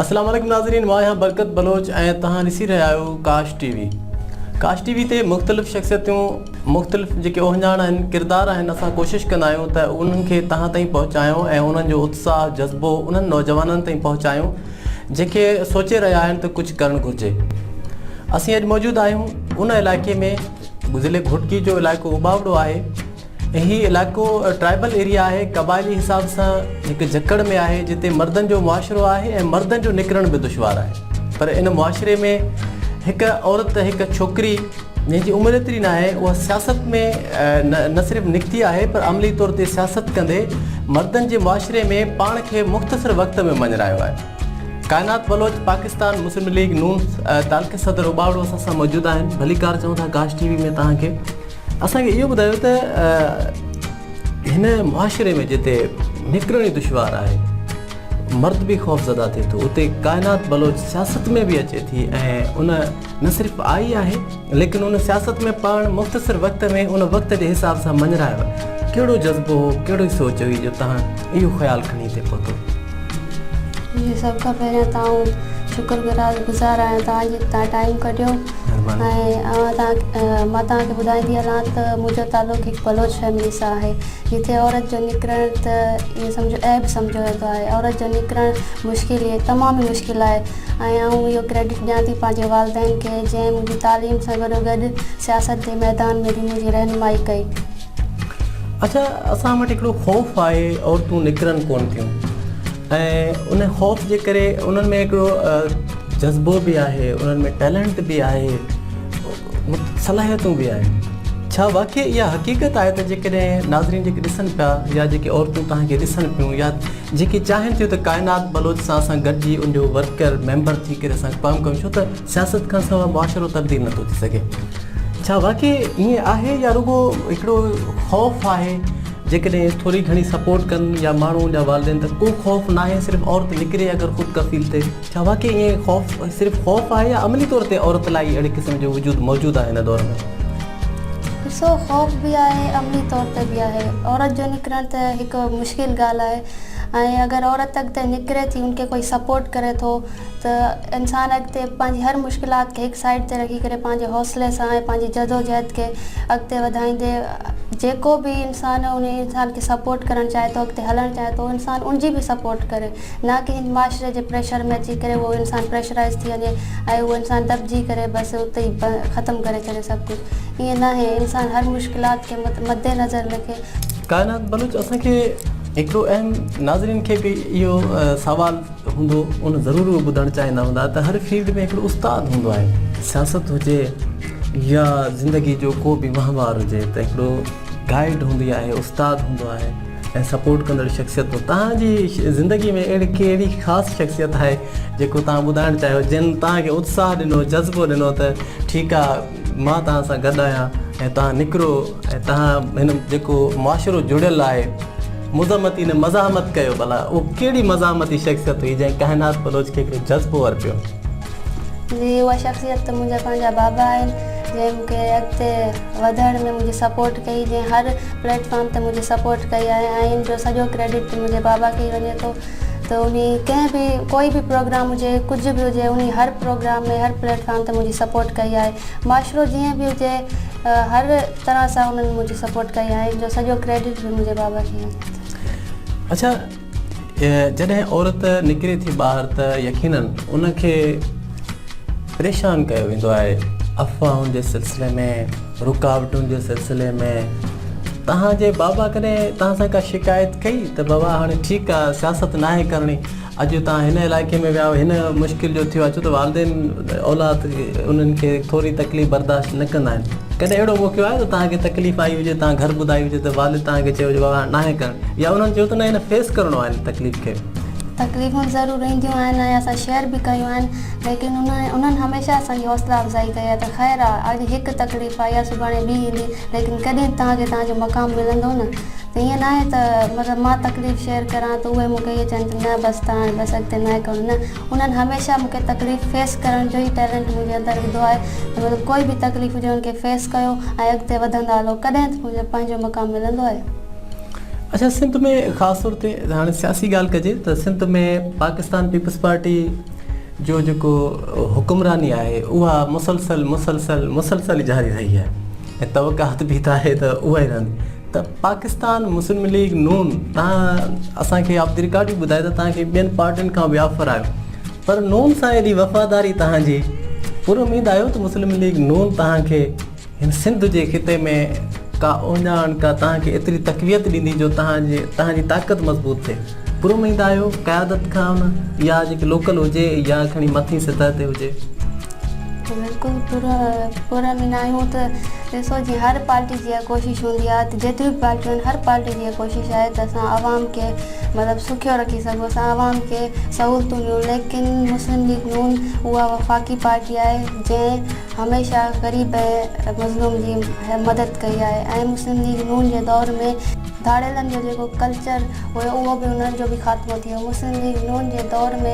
السلام عليڪم ناظرين مان آهيان برڪت بلوچ ۽ توهان ڏسي رهيا آهيو ڪاش ٽي وي ڪاش ٽي وي تي مختلف شخصيتون مختلف جيڪي اهڃاڻ آهن ڪردار آهن اسان ڪوشش ڪندا آهيون ته انهن کي توهان تائين پهچايون ۽ انهن جو اتساهه جذبو انهن نوجوانن تائين پهچايون جيڪي سوچي رهيا آهن ته ڪجهه ڪرڻ گهرجي اسين اڄ موجود آهيون ان علائقي ۾ ضلعي گهوٽڪي جو علائقو اٻاوڙو آهي ۽ هي علائقو ٽرائبل ايريا آهي قبائلي حساب سان هڪ جڪڙ ۾ آهي جتي مردن جو معاشرو آهي ۽ مردن جو نڪرڻ به دشوار آهي پر ان معاشري ۾ هڪ عورت هڪ ڇوڪري جنهن جي عمر ايتري ناهي اها سياست ۾ نه صرف نڪتي آهي پر عملي طور تي سياست ڪندي مردن جي معاشري ۾ پاڻ کي مختصر وقت ۾ مڃرايو آهي ڪائنات بلوچ پاڪستان مسلم ليگ نون تعلقي صدر اٻاوڙو اسان سان موجود آهن ڀليڪار چئون ٿا ڪاش ٽي وي ۾ توهان کي اسان کي اهو ٻڌايو ته هن معاشري ۾ جتي نڪرڻ ئي دشوار آهي مرد به خوف زده ٿئي ٿو اتي ڪائنات بلوچ سياست ۾ به اچي ٿي ۽ ان نه صرف آئي آهي ليڪن ان سياست ۾ پاڻ مختصر وقت ۾ ان وقت جي حساب سان مڃرايو ڪهڙو جذبو هو ڪهڙي سوچ هئي جو تهان اهو خيال کڻي هتي پهتو. جي سڀ کان پهريان ته آئون شڪر گذار آهيان توهان جي توهان ٽائيم ڪڍيو ۽ اوهان توهان مان توهان کي ٻڌائيندي هلان ته منهنجو تعلق هڪ بلوچ فيملي سان آهي جتي عورت جو نڪرڻ ته ائين سمجهو عيب سمجهيو ويندو آهي عورت جو نڪرڻ مشڪل ئي تمام ئي مشڪل آهي ۽ آئون اهو ڪريڊٽ ڏيان ٿي پنهنجي والدين کي جنهن منهنجي تعليم سان گڏو گڏ سياست جي ميدان ۾ به منهنجي رهنمائي ڪئي. اڇا اسان وٽ هڪڙو خوف آهي عورتون نڪرن ڪون ٿيون ۽ ان خوف جي ڪري انهن ۾ هڪڙو جذبو به آهي انهن ۾ ٽيلنٽ به آهي صلاحيتون به آهن ڇا واقعي اها حقيقت آهي ته جيڪڏهن ناظرين جيڪي ڏسن پيا يا جيڪي عورتون توهان کي ڏسن پيون يا جيڪي چاهين ٿيون ته ڪائنات بلوچ سان اسان گڏجي ان جو ورڪر ميمبر ٿي ڪري اسان ڪم ڪيون ڇو ته سياست کان سواء معاشرو تبديل نٿو ٿي سگهي. ڇا واقعي ائين آهي يا رڳو هڪڙو خوف آهي جيڪڏهن ٿوري گهڻي سپورٽ ڪن يا ماڻهو يا والدين ته ڪو خوف ناهي صرف عورت نڪري اگر خود ڪفيل ٿئي ڇا واقعي ائين خوف صرف خوف آهي يا عملي طور تي عورت لاء ئي اهڙي قسم جو وجود موجود آهي هن دور ۾؟ ڏسو خوف به آهي عملي طور تي به آهي عورت جو نڪرڻ ته هڪ مشڪل ڳالهه آهي ۽ اگر عورت اڳتي نڪري ٿي ان کي ڪوئي سپورٽ ڪري ٿو ته انسان اڳتي پنهنجي هر مشڪلات کي هڪ سائيڊ تي رکي ڪري پنهنجي حوصلي سان ۽ پنهنجي جدوجهد کي اڳتي وڌائيندي جيڪو به انسان ان انسان کي سپورٽ ڪرڻ چاهي ٿو اڳتي هلڻ چاهي ٿو انسان ان جي به سپورٽ ڪري نه ڪي هن معاشري جي پريشر ۾ اچي ڪري اهو انسان پريشرائز ٿي وڃي ۽ اهو انسان دٻجي ڪري بس اتي ئي ختم ڪري ڇڏي سڀ ڪجهه ائين ناهي انسان هر مشڪلات کي مد نظر رکي. ڪائنات بلوچ اسان کي هڪڙو اهم ناظرين کي به اهو سوال هوندو ان ضرور اهو ٻڌڻ چاهيندا هوندا ته هر فيلڊ ۾ هڪڙو استاد هوندو آهي سياست هجي يا زندگي جو ڪو به وهنوار هجي ته هڪڙو گائيڊ هوندي آهي استاد هوندو آهي ۽ سپورٽ ڪندڙ شخصيت هو تهان جي زندگي ۾ اهڙي ڪهڙي خاص شخصيت آهي جيڪو تهان ٻڌائڻ چاهيو جن تهان کي اتساهه ڏنو جذبو ڏنو ته ٺيڪ آهي مان تهان سان گڏ آهيان ۽ تهان نڪرو ۽ تهان هن جيڪو معاشرو جڙيل آهي مزاحمتي نه مزاحمت ڪيو ڀلا اهو ڪهڙي مزاحمتي شخصيت هئي جنهن ڪائنات بلوچ کي هڪڙو جذبو ارپيو. جي اها شخصيت ته منهنجا پنهنجا بابا آهن جنهن مون کي اڳتي وڌڻ ۾ منهنجي سپورٽ ڪئي جنهن هر پليٽ فارم تي منهنجي سپورٽ ڪئي آهي ۽ ان جو سڄو ڪريڊٽ منهنجي بابا کي ئي وڃي ٿو ته انهي ڪنهن به ڪوئي به پروگرام هجي ڪجهه به هجي انهي هر پروگرام ۾ هر پليٽ فارم تي منهنجي سپورٽ ڪئي آهي معاشرو جيئن به هجي هر طرح سان انهن منهنجي سپورٽ ڪئي آهي ان جو سڄو ڪريڊٽ به منهنجي بابا کي وڃي ٿو. اڇا جڏهن عورت نڪري ٿي ٻاهر ته يقينن ان کي پريشان ڪيو ويندو آهي افواهن جي سلسلي ۾ رڪاوٽن جي سلسلي ۾ توهان جي بابا ڪڏهن توهان سان ڪا شڪايت ڪئي ته بابا هاڻي ٺيڪ آهي سياست ناهي ڪرڻي اڄ توهان هن علائقي ۾ ويا آهيو هن مشڪل جو ٿيو آهي ڇو ته والدين اولاد انهن کي ٿوري تڪليف برداشت نه ڪندا آهن ڪڏهن اهڙو موقعو آيو ته توهان کي تڪليف آئي هجي توهان گهر ٻڌائي هجي ته والد توهان کي چيو هجي بابا هاڻ ناهي ڪرڻ يا انهن چيو ته نه هن فيس ڪرڻو آهي هن تڪليف کي. تڪليفون ضرور اينديون آهن ۽ اسان شيئر به ڪيون آهن ليڪن انهن هميشه اسان جي حوصلا افزائي ڪئي آهي ته خير آهي اڄ هڪ تڪليف آئي آهي سڀاڻي ٻي ايندي ليڪن ڪڏهن توهان کي توهان جو مقام ملندو نه ته ائين ناهي ته مطلب مان تڪليف شيئر ڪران ته اهي مون کي ائين چون ته نه بس ته هاڻي بس اڳتي ناهي ڪرڻو نه انهن هميشه مون کي تڪليف فيس ڪرڻ جو ئي ٽيلنٽ منهنجي اندر وڌو آهي ته مطلب ڪوئي به تڪليف هجي ان کي فيس ڪيو ۽ اڳتي وڌندا هلو ڪڏهن ته پنهنجو مقام ملندو آهي. اڇا سنڌ ۾ خاص طور تي هاڻي سياسي ڳالهه ڪجي ته سنڌ ۾ پاڪستان پيپلز پارٽي جو جيڪو حڪمراني آهي اها مسلسل مسلسل مسلسل جاري رهي آهي ۽ توقعات به ته آهي ته اها ئي رهندي ته پاڪستان مسلم ليگ نون تان اسان کي آف the record به ٻڌايو ته تان کي ٻين پارٽين کان به آفر آيو پر نون سان ايڏي وفاداري تان جي پر اميد آهيو ته مسلم ليگ نون تان کي هن سنڌ جي خطي ۾ ڪا اهڃاڻ ڪا توهان کي ايتري تقويت ڏيندي جو توهان جي توهان جي طاقت مضبوط ٿئي. پراميد آهيو قيادت کان ان يا جيڪي لوڪل هجي يا کڻي مٿين سطح تي هجي. بلڪل پراميد آهيون ته ڏسو جي هر پارٽي جي اها ڪوشش هوندي آهي ته جيتريون به پارٽيون آهن هر پارٽي جي اها ڪوشش آهي ته اسان عوام کي مطلب سکيو رکي سگهون اسان عوام کي سهولتون ڏيون ليڪن مسلم ليگ نون اها وفاقي پارٽي آهي جنهن هميشه غريب ۽ مظلوم جي مدد ڪئي آهي ۽ مسلم ليگ نون جي دور ۾ ڌاڙيلن جو جيڪو ڪلچر هيو اهو به انهن جو به خاتمو ٿي ويو مسلم ليگ نون جي دور ۾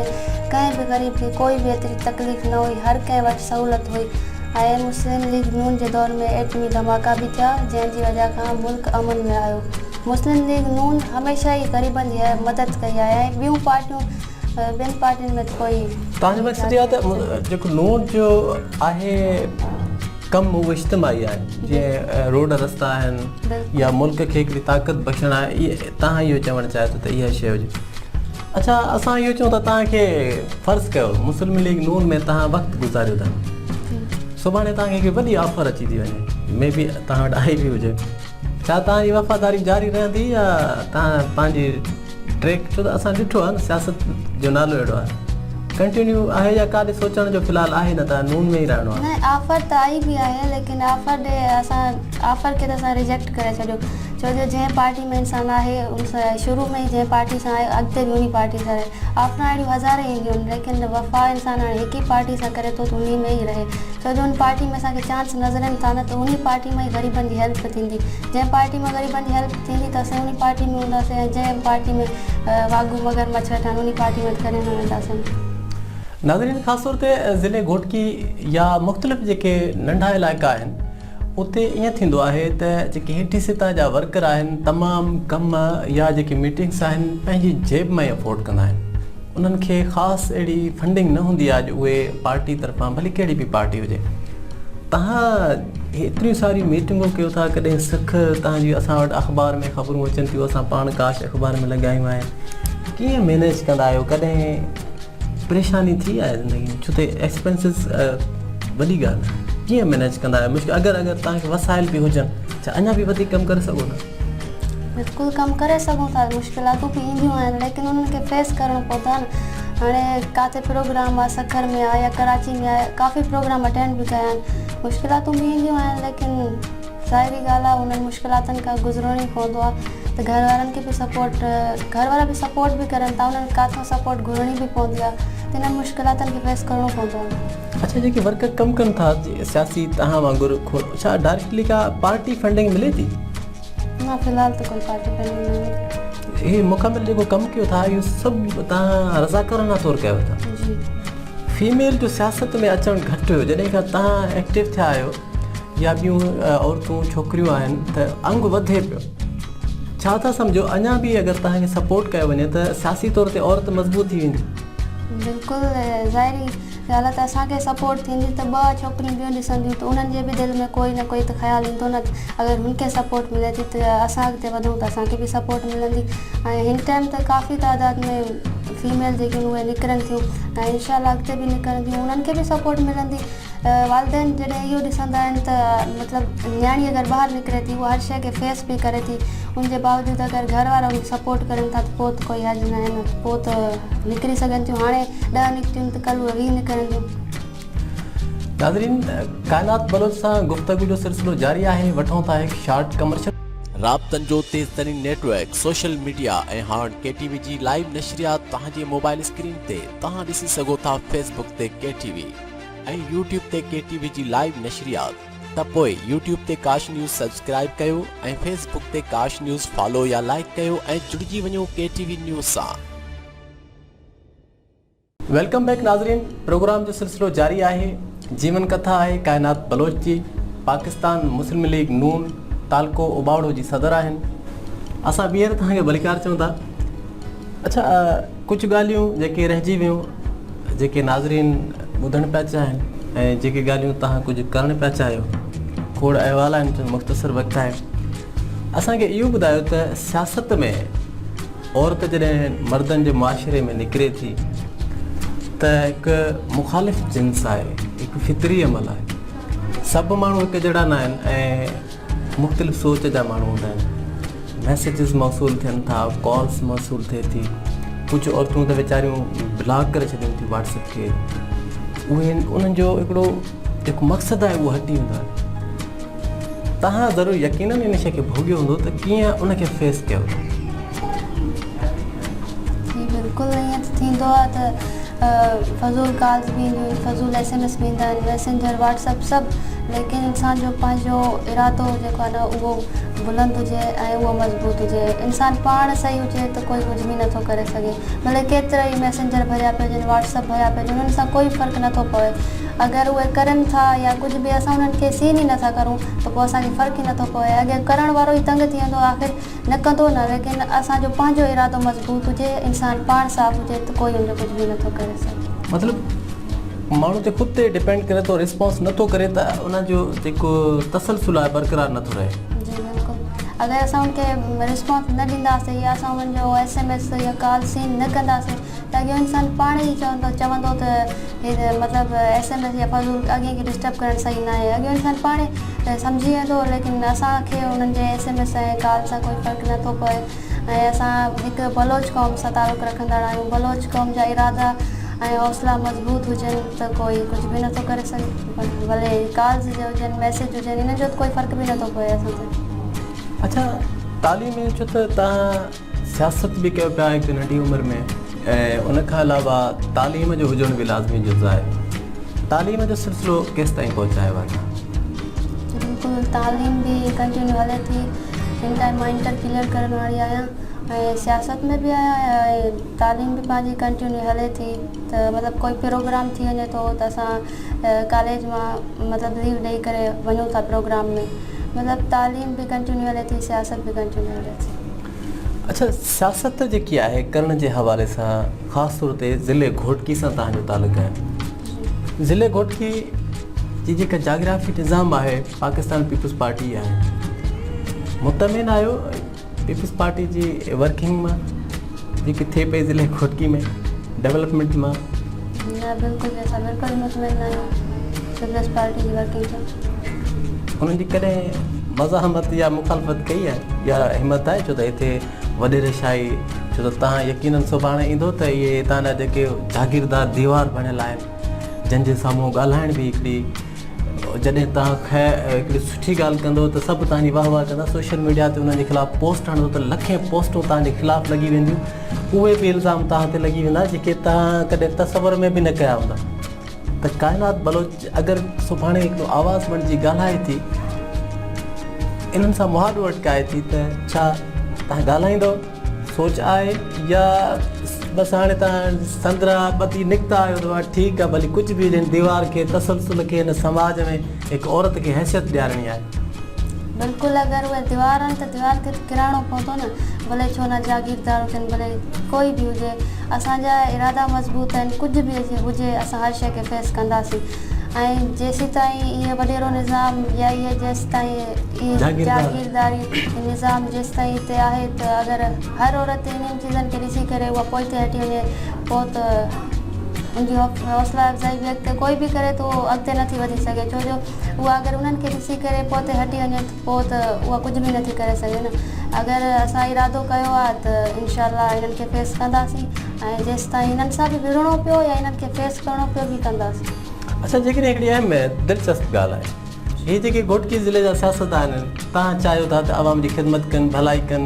ڪنهن به غريب کي ڪوئي به ايتري تڪليف نه هئي هر ڪنهن وٽ سهولت هئي ۽ مسلم ليگ نون جي دور ۾ ايٽمي ڌماڪا به ٿيا جنهن جي وجه کان ملڪ امن ۾ آيو مسلم ليگ نون هميشه ئي غريبن جي مدد ڪئي آهي ۽ ٻيون پارٽيون ٻين پارٽين ۾ ته ڪوئي. توهان جو مقصد اهو آهي ته جيڪو نون جو آهي ڪم اهو اجتماعي آهي جيئن روڊ رستا آهن يا ملڪ کي هڪڙي طاقت بخشڻ آهي توهان اهو چوڻ چاهيو ٿا ته اها شيء هجي اڇا اسان اهو چئون ٿا توهان کي فرض ڪيو مسلم ليگ نون ۾ توهان وقت گذاريو ٿا سڀاڻي توهان کي هڪڙي وڏي آفر اچي ٿي وڃي مي بي توهان وٽ آئي به هجي ڇا توهان جي وفاداري جاري رهندي يا توهان پنهنجي ٽريڪ ڇو ته اسان ڏٺو آهي نه سياست جو نالو اهڙو آهي ڪنٽينيو آهي يا ڪاڏي سوچڻ جو في الحال آهي نه ته نون ۾ ئي رهڻو آهي. نه آفر ته آئي به آهي ليڪن آفر ڏي اسان آفر کي ته اسان ريجيڪٽ ڪري ڇڏيو ڇو جو جنهن پارٽي ۾ انسان آهي ان سان شروع ۾ ئي جنهن پارٽي سان آهي اڳتي به انهي پارٽي سان رهي آفران اهڙيون هزارين اينديون آهن ليڪن وفا انسان هاڻي هڪ ئي پارٽي سان ڪري ٿو ته انهي ۾ ئي رهي ڇو جو ان پارٽي ۾ اسان کي چانس نظر اين ٿا نه ته انهي پارٽي مان ئي غريبن جي هيلپ ٿيندي جنهن پارٽي مان غريبن جي هيلپ ٿيندي ته اسين انهي پارٽي ۾ هونداسين ۽ جنهن پارٽي ۾ واڳون مگر مڇ ويٺا آهن انهي پارٽي ۾ ته ڪڏهن نه وينداسين. ناظرين خاص طور تي ضلعي گهوٽڪي يا مختلف جيڪي ننڍا علائقا آهن اتي ائين ٿيندو آهي ته جيڪي هيٺين سطح جا ورڪر آهن تمام ڪم يا جيڪي ميٽنگس آهن پنهنجي جيب مان ئي افورڊ ڪندا آهن انهن کي خاص اهڙي فنڊنگ نه هوندي آهي جو اهي پارٽي طرفان ڀلي ڪهڙي به پارٽي هجي توهان ايتريون ساريون ميٽنگون ڪيو ٿا ڪڏهن سک توهان جي اسان وٽ اخبار ۾ خبرون اچن ٿيون اسان پاڻ ڪاش اخبار ۾ لڳايون آهن ڪيئن مينيج ڪندا آهيو ڪڏهن پريشاني ٿي آهي زندگي ۾ ڇو ته ايڪسپينسز وڏي ڳالهه آهي ڪيئن مينيج ڪندا آهيو مشڪل اگر اگر توهان کي وسائل به هجن ڇا اڃا به وڌيڪ ڪم ڪري سگهو ٿا بلڪل ڪم ڪري سگهون ٿا مشڪلاتون به اينديون آهن ليڪن انهن کي فيس ڪرڻو پوندو آهي نه هاڻي ڪاٿي پروگرام آهي سکر ۾ آهي يا ڪراچي ۾ آهي ڪافي پروگرام اٽينڊ به ڪيا آهن مشڪلاتون به اينديون آهن ليڪن ظاهري ڳالهه آهي انهن مشڪلاتن کان گذرڻو ئي پوندو آهي ته گهر وارن کي به سپورٽ گهر وارا به سپورٽ به ڪرن ٿا انهن ڪاٿو سپورٽ گهرڻي به پوندي آهي ته انهن مشڪلاتن کي فيس ڪرڻو پوندو آهي. اڇا جيڪي ورڪر ڪم ڪن ٿا سياسي توهان وانگر ڇا ڊائريڪٽلي ڪا پارٽي فنڊنگ ملي ٿي؟ نه في الحال ته ڪوئي پارٽي فنڊنگ نه ملي. هي مڪمل جيڪو ڪم ڪيو ٿا اهو سڀ توهان رضاڪارانه طور ڪيو ٿا. جي. فيميل جو سياست ۾ اچڻ گهٽ هيو جڏهن کان توهان ايڪٽو ٿيا آهيو يا ٻيون عورتون ڇوڪريون آهن ته انگ وڌي پيو ڇا ٿا سمجهو اڃا به اگر توهان کي سپورٽ ڪيو وڃي ته سياسي طور تي عورت مضبوط ٿي ويندي؟ بلڪل ظاهري ڳالهه آهي ته اسان کي سپورٽ ٿيندي ته ٻه ڇوڪريون ٻيون ڏسنديون ته انهن جي به دل ۾ ڪوئي نه ڪوئي ته خيال ايندو نه اگر هن کي سپورٽ ملي ٿي ته اسان اڳتي وڌون ته اسان کي به سپورٽ ملندي ۽ هن ٽائيم ته ڪافي تعداد ۾ فيميل جيڪي آهن اهي نڪرن ٿيون ۽ انشاء الله اڳتي به نڪرنديون انهن کي به سپورٽ ملندي والدين جڏهن اهو ڏسندا آهن ته مطلب نياڻي اگر ٻاهر نڪري ٿي اها هر شيء کي فيس به ڪري ٿي ان جي باوجود اگر گهر وارا ان کي سپورٽ ڪرن ٿا ته پوء ته ڪوئي حرج ناهي نه پوء ته نڪري سگهن ٿيون هاڻي ڏهه نڪتيون ته ڪلهه اهي 20 نڪرنديون. ناظرين ڪائنات بلوچ سان گفتگو جو سلسلو جاري آهي وٺون ٿا هڪ شارٽ ڪمرشل. رابطن جو تيز ترين نيٽ ورڪ، سوشل ميڊيا ۽ هاڻ ڪي ٽي وي جي لائيو نشريات توهان جي موبائل اسڪرين تي توهان ڏسي سگهو ٿا فيس بڪ تي ڪي ٽي وي ۽ يوٽيوب تي ڪي ٽي وي جي لائيو نشريات ته پوء يوٽيوب تي ڪاش نيوز سبسڪرائيب ڪيو ۽ فيس بڪ تي ڪاش نيوز فالو يا لائيڪ ڪيو ۽ جڙجي وڃو ڪي ٽي وي نيوز سان. Welcome back ناظرين پروگرام جو سلسلو جاري آهي جيون ڪٿا آهي ڪائنات بلوچ جي پاڪستان مسلم ليگ نون تعلقو اوٻاوڙو جي صدر آهن اسان ٻيهر توهان کي ڀليڪار چئون ٿا. اڇا ڪجهه ڳالهيون جيڪي رهجي ويون جيڪي ناظرين ٻڌڻ پيا چاهين ۽ جيڪي ڳالهيون توهان ڪجهه ڪرڻ پيا چاهيو کوڙ احوال آهن چند مختصر وقت آهي اسان کي اهو ٻڌايو ته سياست ۾ عورت جڏهن مردن جي معاشري ۾ نڪري ٿي ته هڪ مخالف جنس آهي هڪ فطري عمل آهي سڀ ماڻهو هڪ جهڙا نه آهن ۽ مختلف سوچ جا ماڻهو هوندا آهن ميسيجز موصول ٿين ٿا ڪالز موصول ٿئي ٿي ڪجهه عورتون ته ويچاريون بلاڪ ڪري ڇڏين ٿيون واٽس ايپ کي اهي انهن جو هڪڙو جيڪو مقصد آهي اهو هٽي ويندو آهي توهان ضرور يقينن ان شيء کي ڀوڳيو هوندو ته ڪيئن ان کي فيس ڪيو. جي بلڪل ائين ته ٿيندو آهي ته فضول ڪالز به اينديون آهن فضول ايس ايم ايس به ايندا آهن ميسنجر واٽس اپ سڀ ليڪن انسان جو پنهنجو ارادو جيڪو آهي نه اهو بلند هجي ۽ اهو مضبوط هجي انسان پاڻ صحيح هجي ته ڪوئي ڪجهه به نٿو ڪري سگهي ڀلي ڪيترا ئي ميسنجر ڀريا پيا هجن واٽس اپ ڀريا پيا هجن انهن سان ڪوئي فرق نٿو پوي اگر اهي ڪرن ٿا يا ڪجهه به اسان انهن کي سين ئي نٿا ڪرون ته پوء اسان کي فرق ئي نٿو پوي اڳي ڪرڻ وارو ئي تنگ ٿي ويندو آخر نه ڪندو نه ليڪن اسان جو پنهنجو ارادو مضبوط هجي انسان پاڻ صاف هجي ته ڪوئي ان جو ڪجهه به نٿو ڪري سگهي. مطلب ماڻهو تي خود تي ڊپينڊ ڪري ٿو ريسپانس نٿو ڪري ته ان جو جيڪو تسلسل آهي برقرار نٿو رهي. جي بلڪل اگر اسان ان کي ريسپانس نه ڏينداسين يا اسان انهن جو ايس ايم ايس يا ڪال سين نه ڪنداسين ته اڳيون انسان پاڻ ئي چوندو چوندو ته هي مطلب ايس ايم ايس يا فضول اڳئين کي ڊسٽرب ڪرڻ صحيح ناهي اڳيون انسان پاڻ ئي سمجهي ويندو ليڪن اسان کي انهن جي ايس ايم ايس ۽ ڪال سان ڪوئي فرق نه ٿو پوي ۽ اسان هڪ بلوچ قوم سان تعلق رکندڙ آهيون بلوچ قوم جا ارادا ۽ حوصلا مضبوط هجن ته ڪوئي ڪجهه به نٿو ڪري سگهي ڀلي ڪالز جي هجن ميسيج هجن انهن جو ته ڪوئي فرق به نٿو پوي اسان تي. اڇا تعليم ڇو ته تهان سياست به ڪيو پيا هڪ ننڍي عمر ۾ ۽ ان کان علاوه تعليم جو هجڻ به لازمي جز آهي تعليم جو سلسلو ڪيستائين پهچايو آهي توهان؟ بلڪل تعليم به ڪنٽينيو هلي ٿي هن ٽائيم مان انٽر ڪليئر ڪرڻ واري آهيان ۽ سياست ۾ به آهيان ۽ تعليم به پنهنجي ڪنٽينيو هلي ٿي ته مطلب ڪوئي پروگرام ٿي وڃي ٿو ته اسان ڪاليج مان مطلب ليو ڏئي ڪري وڃون ٿا پروگرام ۾ مطلب تعليم به ڪنٽينيو هلي ٿي سياست به ڪنٽينيو هلي ٿي. اڇا سياست جيڪي آهي ڪرڻ جي حوالي سان خاص طور تي ضلعي گهوٽڪي سان توهان جو تعلق آهي ضلعي گهوٽڪي جي جيڪا جاگرافي نظام آهي پاڪستان پيپلز پارٽي آهي مطمئن آهيو پيپلز پارٽي جي ورڪنگ مان جيڪي ٿئي پئي ضلعي گهوٽڪي ۾ ڊولپمينٽ مان؟ نه بلڪل به اسان بلڪل مطمئن نه آهيون پيپلز پارٽي جي ورڪنگ سان. انهن جي ڪڏهن مزاحمت يا مخالفت ڪئي آهي يا همت آهي ڇو ته هتي وڏيري شاهي ڇو ته توهان يقينن سڀاڻي ايندو ته اهي هتان جا جيڪي جاگيردار ديوار بڻيل آهن جن جي سامهون ڳالهائڻ به هڪڙي جڏهن توهان هڪڙي سٺي ڳالهه ڪندو ته سڀ توهان جي واهه واهه ڪندا سوشل ميڊيا تي انهن جي خلاف پوسٽ هڻندو ته لکين پوسٽون توهان جي خلاف لڳي وينديون اهي به الزام توهان تي لڳي ويندا جيڪي توهان ڪڏهن تصور ۾ به نه ڪيا هوندا ته ڪائنات بلوچ اگر سڀاڻي هڪڙو آواز بڻجي ڳالهائي ٿي انهن سان مهاڏو اٽڪائي ٿي ته ڇا توهان ڳالهائيندو سوچ آهي يا بس هاڻي توهان سندرا ٻڌي نڪتا آهيو ته ٺيڪ آهي ڀلي ڪجهه به هجي هن ديوار کي تسلسل کي هن سماج ۾ هڪ عورت کي حيثيت ڏيارڻي آهي. بلڪل اگر اهي ديوار آهن ته ديوار کي ته ڪيرائڻو پوندو نه ڀلي ڇو نه جاگيردار هجن ڀلي ڪوئي به هجي اسان جا ارادا مضبوط آهن ڪجهه به هجي اسان هر شيء کي فيس ڪنداسين ۽ جيسيتائين اهي وڏيرو نظام يا اهي جيستائين اهي جاگيرداري نظام جيستائين هتي آهي ته اگر هر عورت انهن چيزن کي ڏسي ڪري اها پوئتي هٽي وڃي پوء ته ان جي حوصلا افزائي به اڳتي ڪوئي به ڪري ته اهو اڳتي نٿي وڌي سگهي ڇو جو اها اگر انهن کي ڏسي ڪري پوئتي هٽي وڃي ته پوء ته اها ڪجهه به نٿي ڪري سگهي نه اگر اسان ارادو ڪيو آهي ته انشاء الله انهن کي فيس ڪنداسين ۽ جيستائين انهن سان به وڙهڻو پيو يا انهن کي فيس ڪرڻو پيو به ڪنداسين. اڇا جيڪڏهن هڪڙي اهم دلچسپ ڳالهه آهي هي جيڪي گهوٽڪي ضلعي جا سياستدان آهن توهان چاهيو ٿا ته عوام جي خدمت ڪن ڀلائي ڪن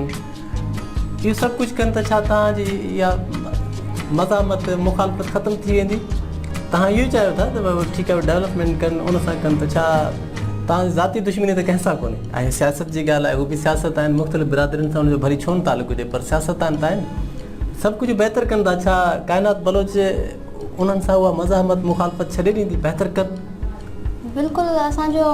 اهو سڀ ڪجهه ڪن ته ڇا توهان جي اها مزاحمت مخالفت ختم ٿي ويندي؟ توهان اهو ئي چاهيو ٿا ته ٺيڪ آهي ڊولپمينٽ ڪن ان سان ڪن ته ڇا توهان جي ذاتي دشمني ته ڪنهن سان ڪونهي ۽ سياست جي ڳالهه آهي هو به سياست آهن مختلف برادرين سان ان جو ڀلي ڇو نه تعلق هجي پر سياستدان ته آهن سڀ ڪجهه بهتر ڪن ٿا ڇا ڪائنات بلوچ انهن سان اها مزاحمت مخالفت ڇڏي ڏيندي بهتر ڪن. بلڪل اسان جو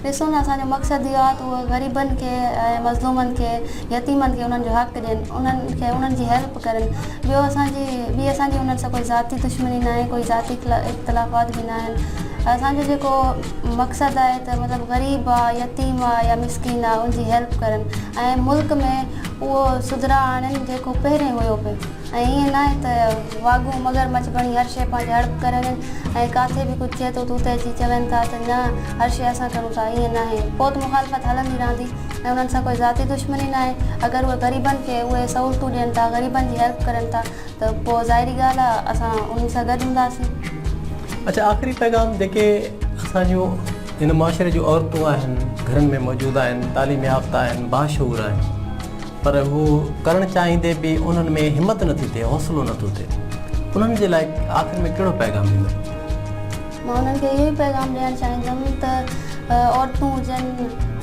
ڏسو نه اسان جو مقصد اهو آهي ته اهي غريبن کي ۽ مظلومن کي يتيمن کي انهن جو حق ڏين انهن کي انهن جي هيلپ ڪرن ٻيو اسان جي ٻي اسان جي انهن سان ڪوئي ذاتي دشمني ناهي ڪوئي ذاتي اختلافات به ناهن اسان جو جيڪو مقصد آهي ته مطلب غريب آ يتيم آ يا مسڪين آ ان جي هيلپ ڪرن ۽ ملڪ ۾ اهو سڌرا آڻن جيڪو پهرين هيو پئي ۽ ائين ناهي ته واڳون مگر مڇ بڻي هر شيء پنهنجي هڙپ ڪري وڃن ۽ ڪاٿي به ڪجهه ٿئي ٿو ته اتي اچي چون ٿا ته نه هر شيء اسان ڪرون ٿا ائين ناهي پوء ته مخالفت هلندي رهندي ۽ انهن سان ڪوئي ذاتي دشمني ناهي اگر اهي غريبن کي اهي سهولتون ڏين ٿا غريبن جي هيلپ ڪرن ٿا ته پوء ظاهري ڳالهه آهي اسان انهن سان گڏ هونداسين. اڇا آخري پيغام جيڪي اسان جون هن معاشري جون عورتون آهن گهرن ۾ موجود آهن تعليم يافته آهن باشعور آهن پر هو ڪرڻ چاهيندي به انهن ۾ همت نٿي ٿئي، حوصلو نٿو ٿئي. انهن جي لاء آخر ۾ ڪهڙو پيغام ڏيندين؟ مان انهن کي اهو ئي پيغام ڏيڻ چاهيندم ته عورتون هجن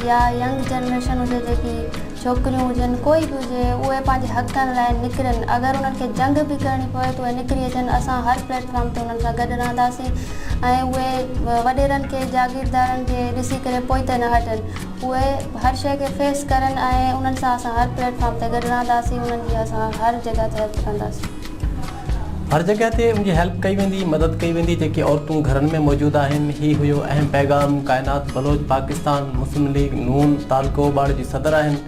يا ينگ جنريشن هجي جيڪي ڇوڪريون هجن ڪوئي به هجي اهي پنهنجي حقن لاء نڪرن اگر انهن کي جنگ به ڪرڻي پوي ته اهي نڪري اچن اسان هر پليٽ فارم تي انهن سان گڏ رهنداسين ۽ اهي وڏيرن کي جاگيردارن کي ڏسي ڪري پوئتي نه هٽن. اهي هر شيء کي فيس ڪرن ۽ انهن سان اسان هر پليٽ فارم تي گڏ رهنداسين انهن جي اسان هر جڳهه تي هيلپ ڪنداسين. هر جڳهه تي ان جي هيلپ ڪئي ويندي مدد ڪئي ويندي جيڪي عورتون گهرن ۾ موجود آهن هي هيو اهم پيغام ڪائنات بلوچ پاڪستان مسلم ليگ نون تعلقو ٻاڙ جي صدر آهن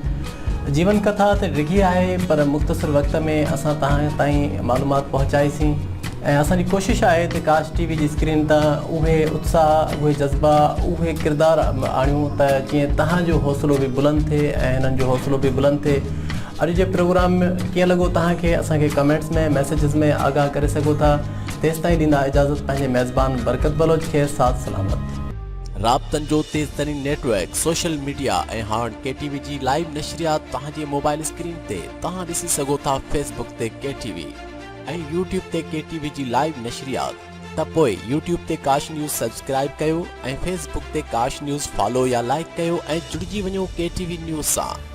جيون ڪٿا ته ڊگهي آهي پر مختصر وقت ۾ اسان توهان تائين معلومات پهچائي سين ۽ اسان جي ڪوشش آهي ته ڪاش ٽي وي جي اسڪرين تان اهي اتساهه اهي جذبا اهي ڪردار آڻيون ته جيئن توهان جو حوصلو به بلند ٿئي ۽ هنن جو حوصلو به بلند ٿئي اڄ جو پروگرام ڪيئن لڳو توهان کي اسان کي ڪمينٽس ۾ ميسيجز ۾ آگاهه ڪري سگهو ٿا تيستائين ڏيندا اجازت پنهنجي ميزبان برڪت بلوچ کي ساٿ سلامت. رابطن جو تيز ترين نيٽ ورڪ سوشل ميڊيا ۽ هاڻ ڪي ٽي وي جي لائيو نشريات توهان جي موبائل اسڪرين تي توهان ڏسي سگهو ٿا فيس بڪ تي ڪي ٽي وي. ۽ يوٽيوب تي ڪي ٽي وي جي لائيو نشريات ته پوء يوٽيوب تي ڪاش نيوز سبسڪرائيب ڪيو ۽ فيس بڪ تي ڪاش نيوز فالو يا لائيڪ ڪيو ۽ جڙجي وڃو ڪي ٽي وي نيوز سان.